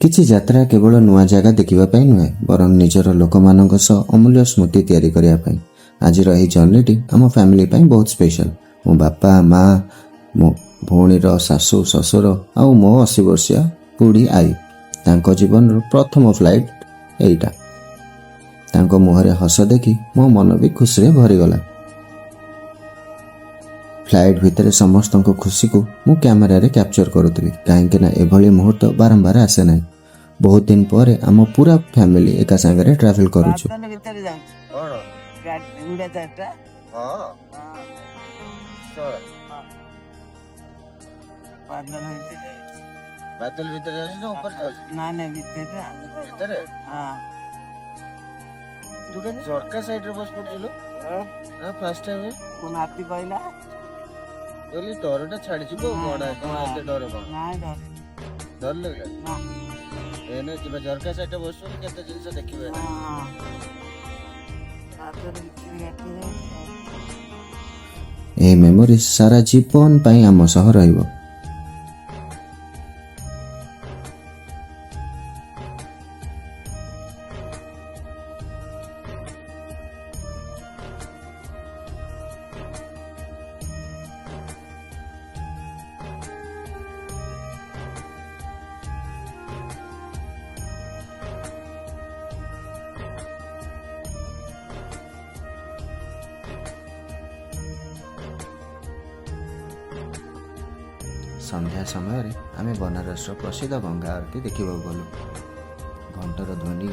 କିଛି ଯାତ୍ରା କେବଳ ନୂଆ ଜାଗା ଦେଖିବା ପାଇଁ ନୁହେଁ, ବରଂ ନିଜର ଲୋକମାନଙ୍କ ସହ ଅମୂଲ୍ୟ ସ୍ମୃତି ତିଆରି କରିବା ପାଇଁ। ଆଜିର ଏହି ଜର୍ଣ୍ଣିଟି ଆମ ଫ୍ୟାମିଲି ପାଇଁ ବହୁତ ସ୍ପେଶାଲ। ମୋ ବାପା, ମା, ମୋ ଭଉଣୀର ଶାଶୁ ଶ୍ୱଶୁର ଆଉ ମୋ 80 ବର୍ଷୀୟ ବୁଢ଼ୀ ଆଈ, ତାଙ୍କ ଜୀବନର ପ୍ରଥମ ଫ୍ଲାଇଟ୍ ଏଇଟା। ତାଙ୍କ ମୁହଁରେ ହସ ଦେଖି ମୋ ମନ ବି ଖୁସିରେ ଭରିଗଲା। ଫ୍ଲାଇଟ୍ ଭିତରେ ସମସ୍ତଙ୍କ ଖୁସିକୁ ମୁଁ କ୍ୟାମେରାରେ କ୍ୟାପଚର କରୁଥିଲି, କାହିଁକି ନା ଏଭଳି ମୁହୂର୍ତ୍ତ ବାରମ୍ବାର ଆସେ ନାହିଁ। ବହୁତ ଦିନ ପରେ ଆମ ପୁରା ଫ୍ୟାମିଲି ଏକା ସାଙ୍ଗରେ ଟ୍ରାଭେଲ୍ କରୁଛୁ। ବାଦଲ ଭିତରେ ଯାଉଛି। କଣ? ଗାଡି ଉଡ଼ାଜାହାଜଟା। ହଁ। ହଁ। ବାଦଲ ଭିତରେ ଯାଉଛି। ବାଦଲ ଭିତରେ ଯାଉଛି ନା ଉପରେ ଯାଉଛି? ନା ନା, ଭିତରେ। ଭିତରେ? ହଁ। ତୁ କେମିତି ଝରକା ସାଇଡରେ ବସି ପଡୁଥିଲୁ ନା ଫାର୍ଷ୍ଟ ଟାଇମ୍? ମୋ ନାତି କହିଲା। କହିଲି ଡରଟା ଛାଡିଯିବ। କଣ କଣ, ଏତେ ଡର କଣ? ନାଇଁ, ଡର ଡର ଲାଗିଲା? ନା। ଏନେ ଯିବା, ଝରକା ସାଇଡରେ ବସିବୁ, କେତେ ଜିନିଷ ଦେଖିବେ। ହଁ, ବାଦଲ ଭିତରେ ଗାଡି ଯାଉଛି। ଏହି ମେମୋରି ସାରା ଜୀବନ ପାଇଁ ଆମ ସହ ରହିବ। ସନ୍ଧ୍ୟା ସମୟରେ ଆମେ ବନାରସର ପ୍ରସିଦ୍ଧ ଗଙ୍ଗା ଆରତୀ ଦେଖିବାକୁ ଗଲୁ। ଘଣ୍ଟର ଧ୍ୱନି,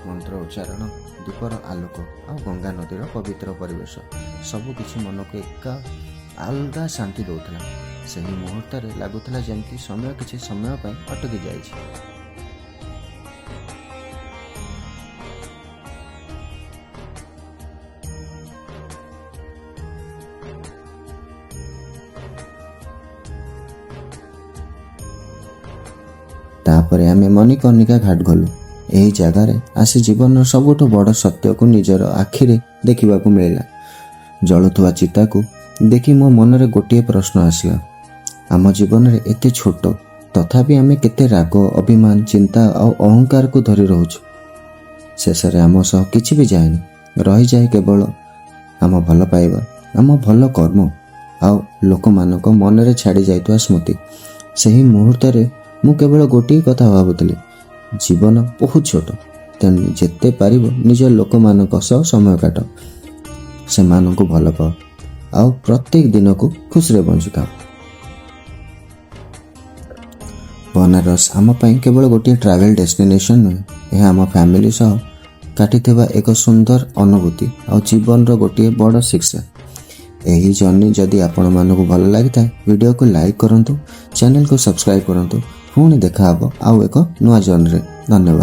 ମନ୍ତ୍ର ଉଚ୍ଚାରଣ, ଦୀପର ଆଲୋକ ଆଉ ଗଙ୍ଗା ନଦୀର ପବିତ୍ର ପରିବେଶ ସବୁକିଛି ମନକୁ ଏକା ଅଲଗା ଶାନ୍ତି ଦେଉଥିଲା। ସେହି ମୁହୂର୍ତ୍ତରେ ଲାଗୁଥିଲା ଯେମିତି ସମୟ କିଛି ସମୟ ପାଇଁ ଅଟକି ଯାଇଛି। ତାପରେ ଆମେ ମଣିକର୍ଣ୍ଣିକା ଘାଟ ଗଲୁ। ଏହି ଜାଗାରେ ଆସି ଜୀବନର ସବୁଠୁ ବଡ଼ ସତ୍ୟକୁ ନିଜର ଆଖିରେ ଦେଖିବାକୁ ମିଳିଲା। ଜଳୁଥିବା ଚିତାକୁ ଦେଖି ମୋ ମନରେ ଗୋଟିଏ ପ୍ରଶ୍ନ ଆସିଲା, ଆମ ଜୀବନରେ ଏତେ ଛୋଟ, ତଥାପି ଆମେ କେତେ ରାଗ, ଅଭିମାନ, ଚିନ୍ତା ଆଉ ଅହଙ୍କାରକୁ ଧରି ରହୁଛୁ। ଶେଷରେ ଆମ ସହ କିଛି ବି ଯାଏନି। ରହିଯାଏ କେବଳ ଆମ ଭଲ ପାଇବା, ଆମ ଭଲ କର୍ମ ଆଉ ଲୋକମାନଙ୍କ ମନରେ ଛାଡ଼ି ଯାଇଥିବା ସ୍ମୃତି। ସେହି ମୁହୂର୍ତ୍ତରେ ମୁଁ କେବଳ ଗୋଟିଏ କଥା ଭାବୁଥିଲି, ଜୀବନ ବହୁତ ଛୋଟ, ତେଣୁ ଯେତେ ପାରିବ ନିଜ ଲୋକମାନଙ୍କ ସହ ସମୟ କାଟ, ସେମାନଙ୍କୁ ଭଲ ପାଅ ଆଉ ପ୍ରତ୍ୟେକ ଦିନକୁ ଖୁସିରେ ବଞ୍ଚୁଥାଅ। ବନାରସ ଆମ ପାଇଁ କେବଳ ଗୋଟିଏ ଟ୍ରାଭେଲ୍ ଡେଷ୍ଟିନେସନ୍ ନୁହେଁ, ଏହା ଆମ ଫ୍ୟାମିଲି ସହ କାଟିଥିବା ଏକ ସୁନ୍ଦର ଅନୁଭୂତି ଆଉ ଜୀବନର ଗୋଟିଏ ବଡ଼ ଶିକ୍ଷା। ଏହି ଜର୍ଣ୍ଣି ଯଦି ଆପଣମାନଙ୍କୁ ଭଲ ଲାଗିଥାଏ, ଭିଡ଼ିଓକୁ ଲାଇକ୍ କରନ୍ତୁ, ଚ୍ୟାନେଲକୁ ସବସ୍କ୍ରାଇବ୍ କରନ୍ତୁ। ପୁଣି ଦେଖାହେବ ଆଉ ଏକ ନୂଆ ଜର୍ଣ୍ଣିରେ। ଧନ୍ୟବାଦ।